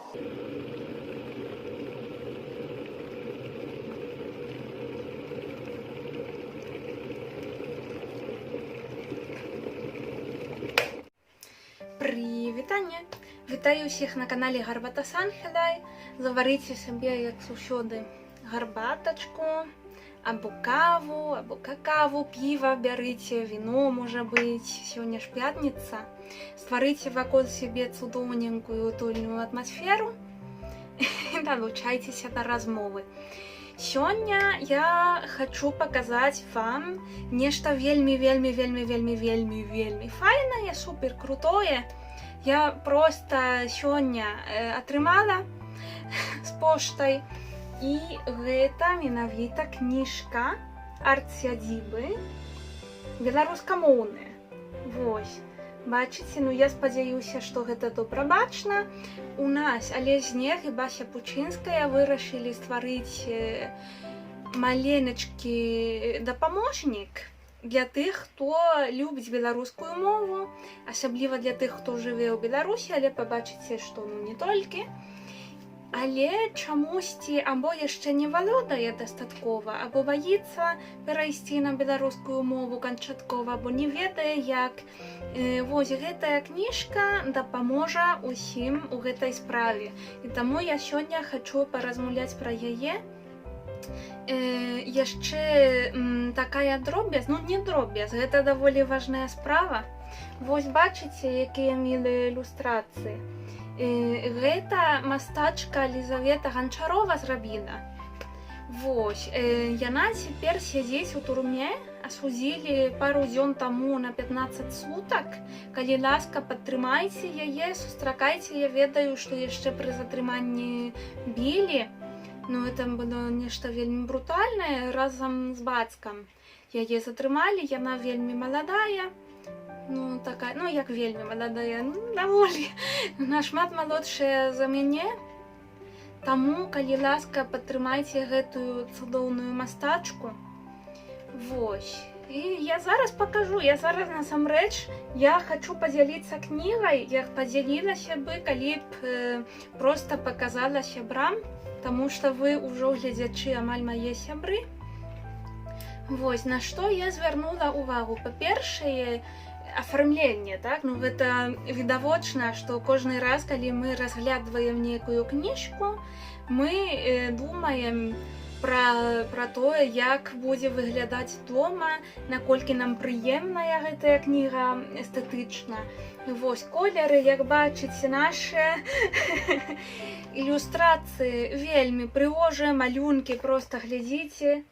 Прывітанне! Вітаю ўсіх на канале Гарбата Санхелай. Заварыце сабе, як заўсёды, гарбатачку, або каву, або какаву, піва бярыце, віно можа быць, сёння ж пятніца. Стварыце вакол сябе цудоўненькую утульную атмасферу і далучайцеся да размовы. Сёння я хачу паказаць вам нешта вельмі, вельмі, вельмі, вельмі, вельмі, вельмі файнае, супер крутое. Я проста сёння атрымала з поштай, і гэта менавіта кніжка Арт-Сядзібы беларускамоўная. Вось. Бачыце, ну, я спадзяюся, што гэта добра бачна. У нас Алесь Знег і Бася Пучынская вырашылі стварыць маленечкі дапаможнік для тых, хто любіць беларускую мову, асабліва для тых, хто жыве ў Беларусі, але пабачыце, што, ну, не толькі. Але чамусьці або яшчэ не валодае дастаткова, або баіцца перайсці на беларускую мову канчаткова, або не ведае як. Вось гэтая кніжка дапаможа ўсім у гэтай справе. І таму я сёння хачу паразмаўляць пра яе. Яшчэ такая дробязь, ну, не дробязь, гэта даволі важная справа. Вось бачыце, якія мілыя ілюстрацыі. Гэта мастачка Лізавета Ганчарова зрабіла. Вось, яна цяпер сядзіць у турме, асудзілі пару дзён таму на 15 сутак. Калі ласка, падтрымайце яе, сустракайце, я ведаю, што яшчэ пры затрыманні білі. Ну, это было нешта вельмі брутальнае, разам з бацькам. Яе затрымалі, яна вельмі маладая. Ну, такая, ну, як вельмі маладая, ну, даволі, нашмат малодшая за мяне. Таму, калі ласка, падтрымайце гэтую цудоўную мастачку. Вось. І я зараз пакажу, я зараз насамрэч, я хачу падзяліцца кнігай, як падзялілася бы, калі б проста паказала сябрам, таму што вы ўжо гледзячы амаль мае сябры. Вось, на што я звярнула ўвагу. Па-першае, афармленне, так? Ну, гэта відавочна, што кожны раз, калі мы разглядваем нейкую кніжку, мы думаем пра тое, як будзе выглядаць дома, наколькі нам прыемная гэтая кніга эстэтычна. Вось колеры, як бачыце, нашы ілюстрацыі вельмі прыгожыя, малюнкі, проста глядзіце.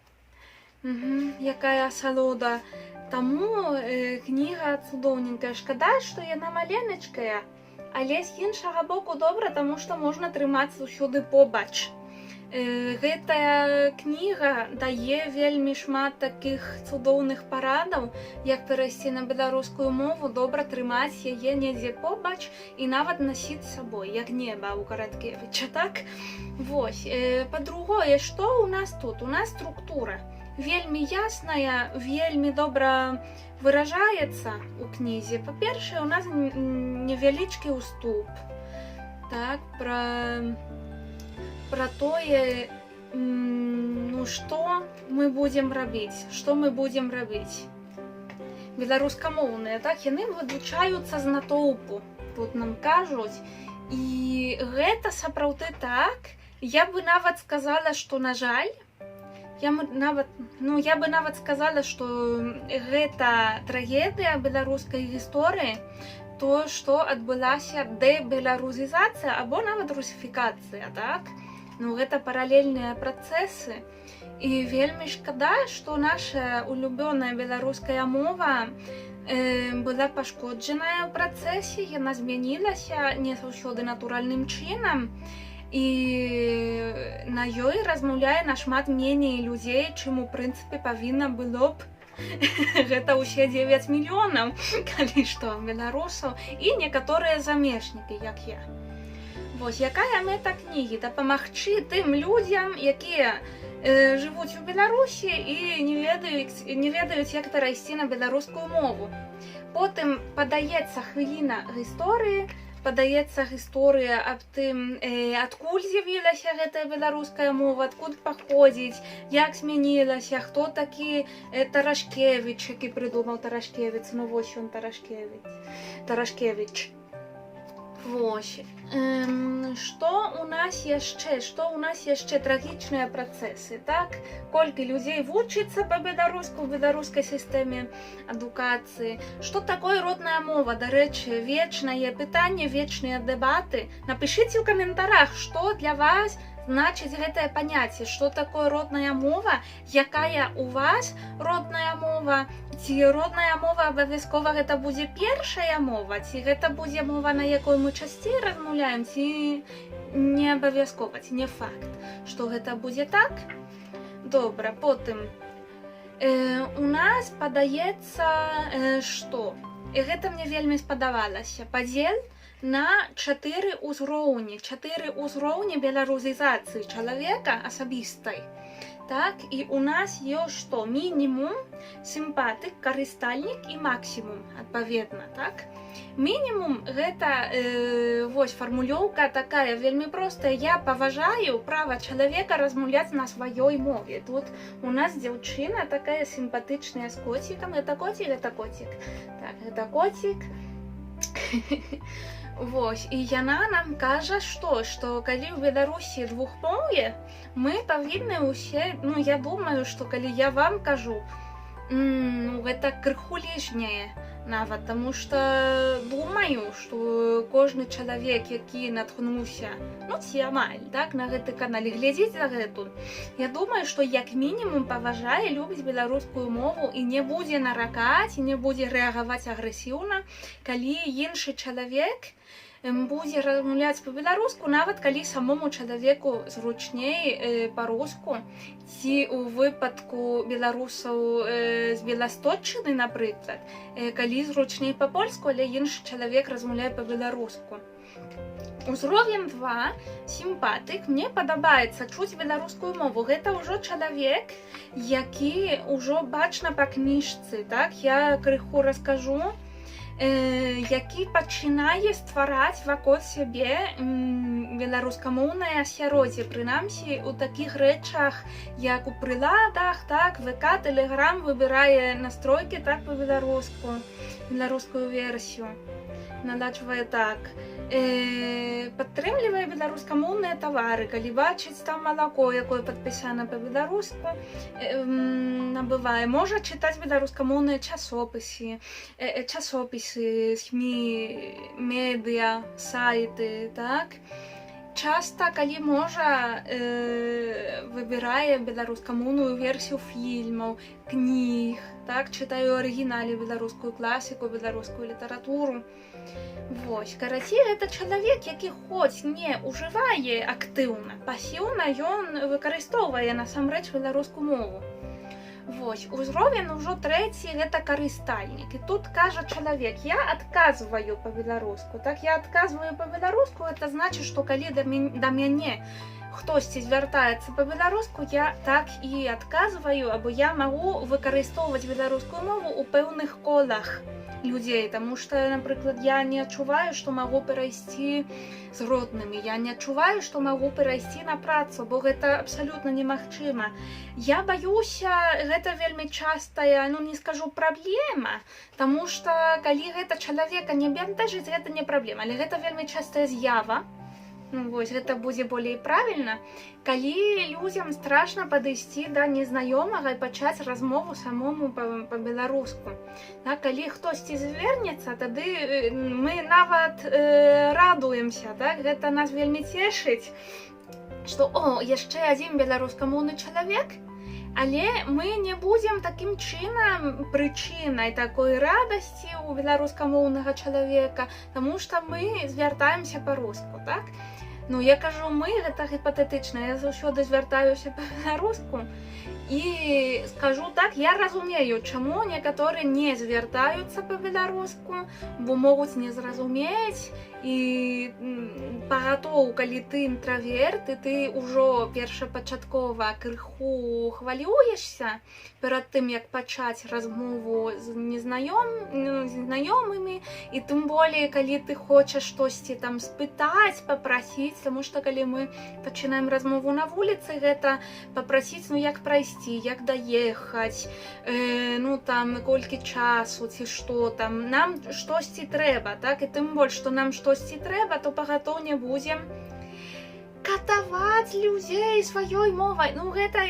Якая асалода. Таму кніга цудоўненькая. Шкада, што яна маленечкая, але з іншага боку добра, таму што можна трымаць заўсёды побач. Гэтая кніга дае вельмі шмат такіх цудоўных парадаў, як перайсці на беларускую мову, добра трымаць яе недзе побач і нават насіць з сабой, як неба ў Караткевіча, так? Вось. Па-другое, што ў нас тут? У нас структура вельмі ясная, вельмі добра выражаецца у кнізе. Па-першае, у нас невялічкі ўступ, так, пра тое, ну, што мы будзем рабіць, што мы будзем рабіць. Беларускамоўныя, так, яны вылучаюцца з натоўпу, тут нам кажуць. І гэта сапраўды так. Я бы нават сказала, што, на жаль, я нават, ну, я бы нават сказала, што гэта трагедыя беларускай гісторыі, то, што адбылася дэбеларусізацыя або нават русіфікацыя, так? Ну, гэта паралельныя працэсы. І вельмі шкада, што наша улюбёная беларуская мова была пашкоджаная ў працэсе, яна змянілася не заўсёды натуральным чынам, і на ёй размаўляе нашмат меней людзей, чым у прынцыпе павінна было б. Гэта ўсе 9 мільёнаў, калі што, беларусаў і некаторыя замежнікі, як я. Вось якая мэта кнігі? Дапамагчы тым людзям, якія жывуць у Беларусі і не ведаюць, як перайсці на беларускую мову. Потым падаецца хвіліна гісторыі. Падаецца гісторыя аб тым, адкуль з'явілася гэтая беларуская мова, адкуль паходзіць, як змянілася, хто такі Тарашкевіч, які прыдумаў Тарашкевіц, ну вось ён, Тарашкевіч. Тарашкевіч. Вось. Што у нас яшчэ? Што ў нас яшчэ? Трагічныя працэсы, так? Колькі людзей вучыцца па-беларуску ў беларускай сістэме адукацыі? Што такое родная мова? Дарэчы, вечнае пытанне, вечныя дэбаты. Напішыце ў каментарах, што для вас значыць гэтае паняцце, што такое родная мова, якая у вас родная мова, ці родная мова абавязкова гэта будзе першая мова, ці гэта будзе мова, на якой мы часцей размаўляем, ці не абавязкова, ці не факт, што гэта будзе так. Добра, потым у нас падаецца, што і гэта мне вельмі спадабалася, падзел на чатыры ўзроўні, чатыры ўзроўні беларусізацыі чалавека асабістай. Так, і у нас ёсць што? Мінімум, сімпатык, карыстальнік і максімум, адпаведна, так? Мінімум — гэта вось фармулёўка такая вельмі простая: я паважаю права чалавека размаўляць на сваёй мове. Тут у нас дзяўчына такая сімпатычная з коцікам, это коцік, это коцік. Так, это коцік. Вось, і яна нам кажа, што калі ў Беларусі двухмоўе, мы павінны ўсе, ну, я думаю, што калі я вам кажу, ну, гэта крыху лішняе нават, таму што думаю, што кожны чалавек, які наткнуўся, ну ці амаль, так, на гэты канале, глядзіць дагэтуль, я думаю, што як мінімум паважае, любіць беларускую мову і не будзе наракаць, і не будзе рэагаваць агрэсіўна, калі іншы чалавек будзе размаўляць па-беларуску, нават калі самому чалавеку зручней па-руску, ці ў выпадку беларусаў з Беласточчыны, напрыклад, калі зручней па-польску, але іншы чалавек размаўляе па-беларуску. Узровень 2, сімпатык, мне падабаецца чуць беларускую мову. Гэта ўжо чалавек, які ўжо бачна па кніжцы, так, я крыху раскажу, які пачынае ствараць вакол сябе беларускамоўнае асяроддзе, прынамсі у такіх рэчах, як у прыладах, так, ВК, Тэлеграм, выбірае настройкі, так, па-беларуску, беларускую версію наладжвае, так, падтрымлівае беларускамоўныя тавары, калі бачыць там малако, якое падпісана па-беларуску, набывае, можа чытаць беларускамоўныя часопісы, СМІ, медыа, сайты, так. Часта, калі можа, выбірае беларускамоўную версію фільмаў, кніг, так, чытае ў арыгінале беларускую класіку, беларускую літаратуру. Вось, карацей, гэта чалавек, які хоць не ўжывае актыўна, пасіўна ён выкарыстоўвае насамрэч беларускую мову. Вось, узровень ужо трэці — гэта карыстальнік. І тут кажа чалавек: я адказваю па-беларуску. Так, я адказваю па-беларуску, это значыць, што калі да мяне хтосьці звяртаецца па-беларуску, я так і адказваю, або я магу выкарыстоўваць беларускую мову ў пэўных колах людзей, таму што, напрыклад, я не адчуваю, што магу перайсці з роднымі, я не адчуваю, што магу перайсці на працу, бо гэта абсалютна немагчыма. Я баюся, гэта вельмі частая, ну, не скажу праблема, таму што калі гэта чалавека не бянтэжыць, гэта не праблема, але гэта вельмі частая з'ява. Ну, вось, гэта будзе болей правільна, калі людзям страшна падысці да незнаёмага і пачаць размову самому па-беларуску. Так, калі хтосьці звернецца, тады мы нават радуемся, так, гэта нас вельмі цешыць, што о, яшчэ адзін беларускамоўны чалавек, але мы не будзем такім чынам прычынай такой радасці ў беларускамоўнага чалавека, таму што мы звяртаемся па-руску, так? Ну, я кажу мы, гэта гіпатэтычна, я заўсёды звяртаюся па-беларуску. І скажу так, я разумею, чаму некаторыя не звяртаюцца па-беларуску, бо могуць не зразумець. І пагатоў, калі ты інтраверт і ты ўжо першапачаткова крыху хвалюешся перад тым, як пачаць размову з ну, з незнаёмымі, і тым болей, калі ты хочаш штосьці там спытаць, папрасіць, таму што калі мы пачынаем размову на вуліцы, гэта папрасіць, ну, як прайсці, як даехаць, ну там, колькі часу ці што там, нам штосьці трэба, так, і тым больш, што нам штосьці трэба, то пагатоў не будзем катаваць людзей сваёй мовай. Ну, гэта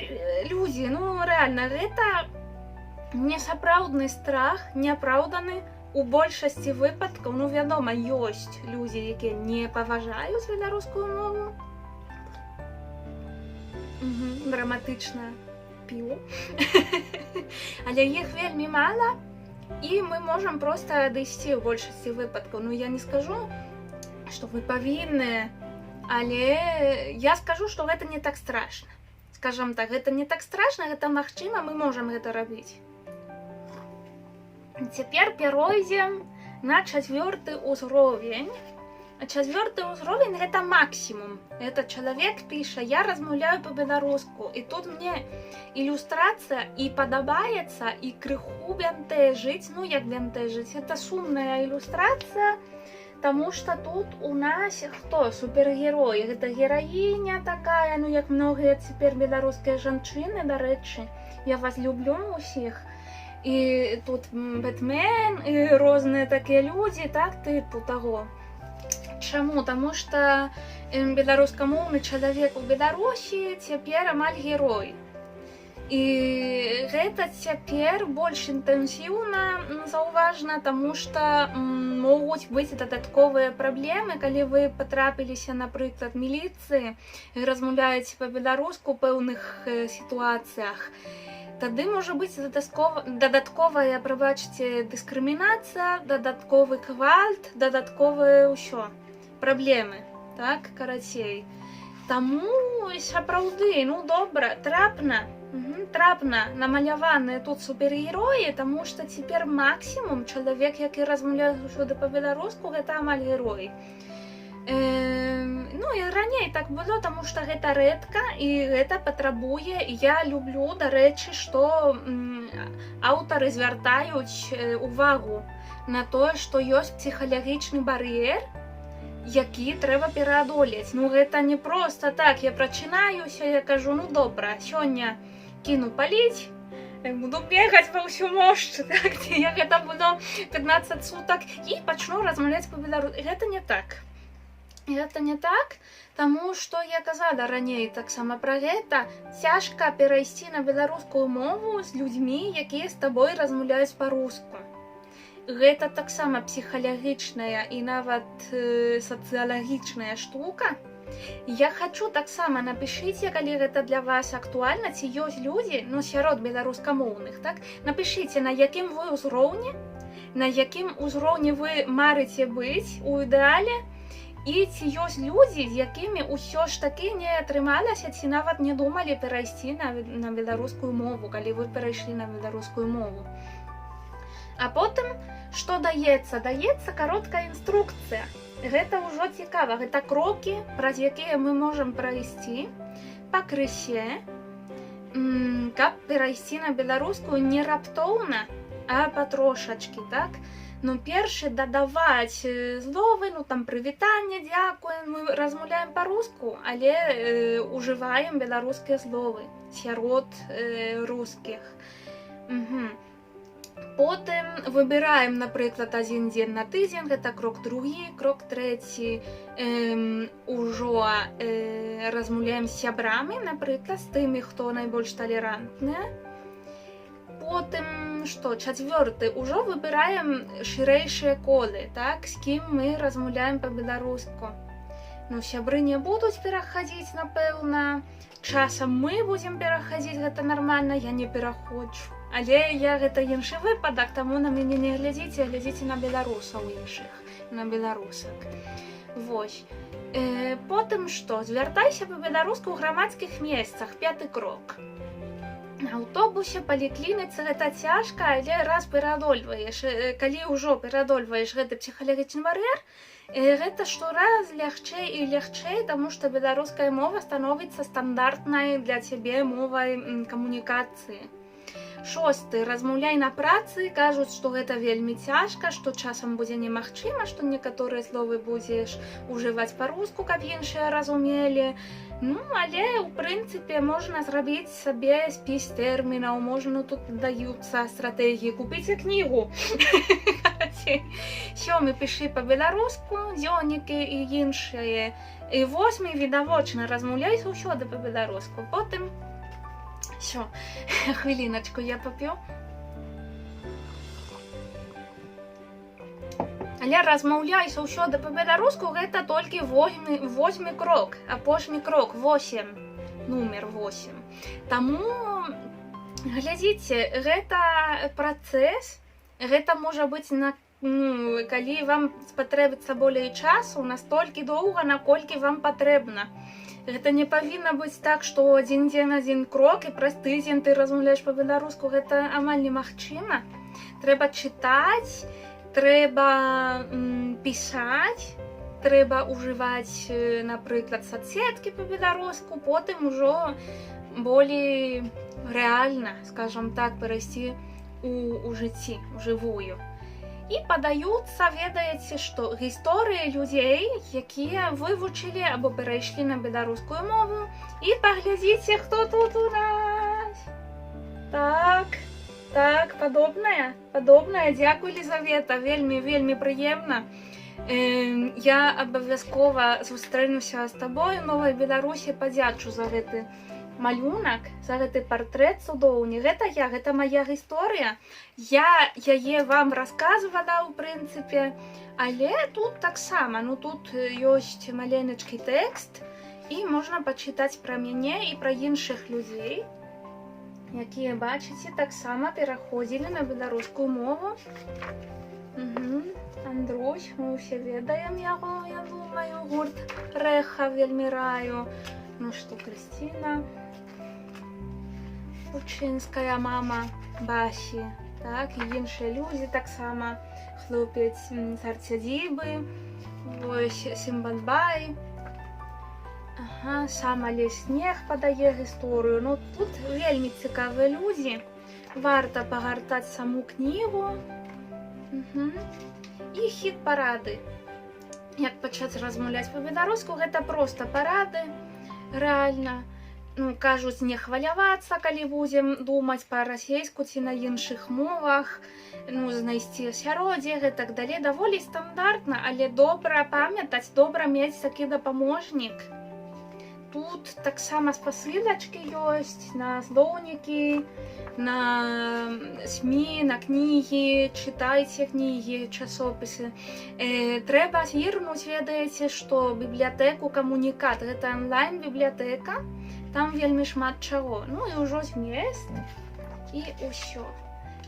людзі, ну рэальна, гэта несапраўдны страх, неапраўданы у большасці выпадкаў. Ну, вядома, ёсць людзі, якія не паважаюць беларускую мову. Драматычна п'ю. Але іх вельмі мала, і мы можам проста адысці ў большасці выпадкаў. Ну, я не скажу, што вы павінны, але я скажу, што гэта не так страшна. Скажам так, гэта не так страшна, гэта магчыма, мы можам гэта рабіць. Цяпер пяройдзем на чацвёрты ўзровень. А чацвёрты ўзровень — гэта максімум. Это чалавек піша: «Я размаўляю па-беларуску». І тут мне ілюстрацыя і падабаецца, і крыху бянтэжыць, ну, як бянтэжыць, это сумная ілюстрацыя, таму што тут у нас хто? Супергерой. Гэта гераіня такая, ну, як многія цяпер беларускія жанчыны, дарэчы. Я вас люблю усіх. І тут Бэтмен, і розныя такія людзі, так, тыпу таго. Чаму? Таму што беларускамоўны чалавек у Беларусі цяпер амаль герой. І гэта цяпер больш інтэнсіўна заўважна, таму што могуць быць дадатковыя праблемы, калі вы патрапіліся, напрыклад, міліцыі і размаўляеце па-беларуску ў пэўных сітуацыях. Тады можа быць дадатковая, прабачце, дыскрымінацыя, дадатковы гвалт, дадатковае ўсё. Праблемы, так, карацей. Таму сапраўды, ну добра, трапна, трапна намаляваныя тут супергероі, таму што цяпер максімум чалавек, які размаўляе заўсёды па-беларуску, гэта амаль герой. Ну і раней так было, таму што гэта рэдка і гэта патрабуе. І я люблю, дарэчы, што аўтары звяртаюць увагу на тое, што ёсць псіхалагічны бар'ер, які трэба пераадолець. Ну, гэта не проста так, я прачынаюся, я кажу: «Ну добра, сёння кіну паліць, буду бегаць ва ўсю мошч, так, ці я гэта буду 15 сутак і пачну размаўляць па-беларуску». Гэта не так. Гэта не так, таму што я казала раней таксама пра гэта, цяжка перайсці на беларускую мову з людзьмі, якія з табой размаўляюць па-руску. Гэта таксама псіхалагічная і нават сацыялагічная штука. Я хачу таксама, напішыце, калі гэта для вас актуальна, ці ёсць людзі, ну, сярод беларускамоўных, так? Напішыце, на якім вы ўзроўні, на якім узроўні вы марыце быць у ідэале, і ці ёсць людзі, з якімі ўсё ж такі не атрымалася ці нават не думалі перайсці на беларускую мову, калі вы перайшлі на беларускую мову. А потым што даецца? Даецца кароткая інструкцыя. Гэта ўжо цікава, гэта крокі, праз якія мы можам прайсці пакрысе, каб перайсці на беларускую не раптоўна, а патрошачкі, так? Ну, першы — дадаваць словы, ну там прывітанне, дзякуем, мы размаўляем па-руску, але ужываем беларускія словы сярод рускіх. Угу. Потым выбіраем, напрыклад, адзін дзень на тыдзень, гэта крок другі, крок трэці, ужо размаўляем з сябрамі, напрыклад, з тымі, хто найбольш талерантныя. Потым што, чацвёрты, ўжо выбіраем шырэйшыя колы, так, з кім мы размаўляем па-беларуску. Ну, сябры не будуць перахадзіць, напэўна. Часам мы будзем перахадзіць, гэта нармальна, я не пераходжу. Але я гэта іншы выпадак, таму на мяне не глядзіце, глядзіце на беларусаў іншых, на беларусак. Вось. Потым што? Звяртайся па-беларуску ў грамадскіх месцах, пяты крок. На аўтобусе, паліклініцы гэта цяжка, але раз пераадольваеш, калі ўжо пераадольваеш гэты псіхалагічны бар'ер, гэта штораз лягчэй і лягчэй, таму што беларуская мова становіцца стандартнай для цябе мовай камунікацыі. Шосты: размаўляй на працы. Кажуць, што гэта вельмі цяжка, што часам будзе немагчыма, што некаторыя словы будзеш ужываць па-руску, каб іншыя разумелі. Ну, але ў прынцыпе можна зрабіць сабе спіс тэрмінаў, можна, ну, тут даюцца стратэгіі, купіце кнігу. Сёмы: пішы па-беларуску, дзённікі і іншыя. І восьмы, відавочна, размаўляй заўсёды па-беларуску. Потым всё, хвіліначку, я пап'ю. Але размаўляй заўсёды па-беларуску — гэта толькі восьмы крок, апошні крок, 8, нумер 8. Таму глядзіце, гэта працэс, гэта можа быць на, ну, калі вам спатрэбіцца болей часу, настолькі доўга, наколькі вам патрэбна. Гэта не павінна быць так, што адзін дзень адзін крок і праз тыдзень ты размаўляеш па-беларуску, гэта амаль немагчыма. Трэба чытаць, трэба пісаць, трэба ўжываць, напрыклад, сацсеткі па-беларуску, потым ужо болей рэальна, скажам так, перайсці у жыцці, у жывую. І падаюцца, ведаеце, што гісторыі людзей, якія вывучылі або перайшлі на беларускую мову. І паглядзіце, хто тут у нас. Так, падобная, падобная. Дзякуй, Лізавета, вельмі, вельмі прыемна. Я абавязкова сустрэнуся з табой у Новай Беларусі, падзячу за гэты малюнак, за гэты партрэт цудоўны. Гэта я, гэта моя гісторыя. Я яе вам расказвала, ў прынцыпе, але тут таксама, ну, тут ёсць маленечкі тэкст і можна пачытаць пра мяне і пра іншых людзей, якія, бачыце, таксама пераходзілі на беларускую мову. Угу. Андрусь, мы ўсе ведаем яго, я думаю, гурт Рэха, вельмі раю. Ну што, Крысціна Лучынская, мама Басі, так, і іншыя людзі таксама, хлопец з Артсядзібы, вось Сімбанбай. Ага, сам Алесь Снег падае гісторыю. Ну, тут вельмі цікавыя людзі. Варта пагартаць саму кнігу. Угу. І хіт-парады. Як пачаць размаўляць па-беларуску, гэта проста парады, рэальна. Ну, кажуць, не хвалявацца, калі будзем думаць па-расейску ці на іншых мовах, ну, знайсці асяроддзе, гэтак далей. Даволі стандартна, але добра памятаць, добра мець такі дапаможнік. Тут таксама спасылачкі ёсць на слоўнікі, на СМІ, на кнігі, чытайце кнігі, часопісы. Трэба зірнуць, ведаеце, што бібліятэку «Камунікат», гэта онлайн-бібліятэка, там вельмі шмат чаго. Ну і ўжо змест і ўсё.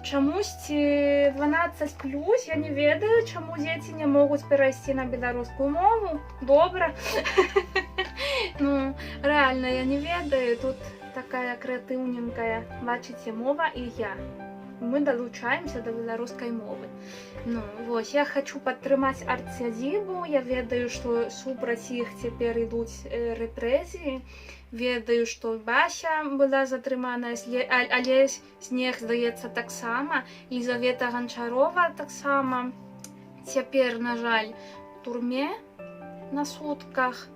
Чамусьці 12 плюс, я не ведаю, чаму дзеці не могуць перайсці на беларускую мову. Добра. Ну, рэальна, я не ведаю, тут такая крэатыўненькая, бачыце, мова і я. Мы далучаемся да беларускай мовы. Ну, вось, я хачу падтрымаць Артсядзібу, я ведаю, што супраць іх цяпер ідуць рэпрэзіі. Ведаю, што Бася была затрыманая, Алесь Снег, здаецца, таксама, Лізавета Ганчарова таксама. Цяпер, на жаль, у турме на сутках.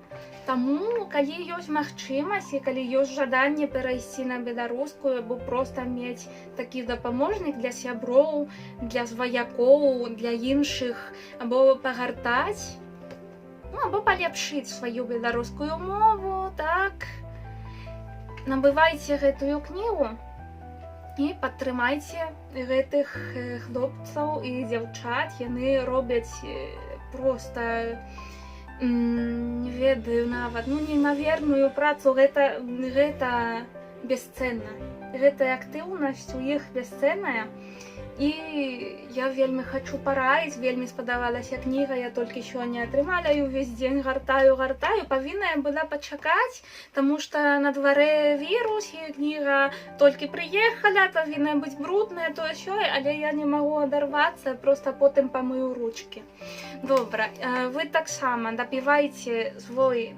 Таму, калі ёсць магчымасць і калі ёсць жаданне перайсці на беларускую або проста мець такі дапаможнік для сяброў, для сваякоў, для іншых, або пагартаць, ну, або палепшыць сваю беларускую мову, так, набывайце гэтую кнігу і падтрымайце гэтых хлопцаў і дзяўчат. Яны робяць проста, не ведаю нават, ну, неймаверную працу, гэта бясцэнна. Гэтая актыўнасць у іх бясцэнная. І я вельмі хачу параіць, вельмі спадабалася кніга, я толькі сёння атрымала і ўвесь дзень гартаю, гартаю. Павінна я была пачакаць, таму што на дварэ вірус, і кніга толькі прыехала, павінна быць брудная, то сёе, але я не магу адарвацца, проста потым памыю ручкі. Добра, вы таксама дапівайце свой,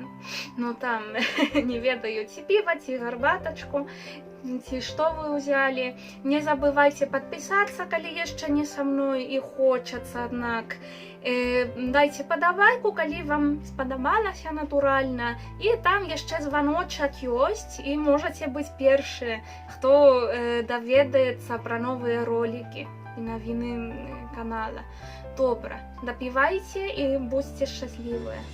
ну там, не ведаю, ці піва, ці гарбатачку, ці што вы ўзялі. Не забывайце падпісацца, калі яшчэ не са мной і хочацца, аднак. Дайце падабайку, калі вам спадабалася, натуральна. І там яшчэ званочак ёсць, і можаце быць першы, хто даведаецца пра новыя ролікі і навіны канала. Добра, дапівайце і будзьце шчаслівыя.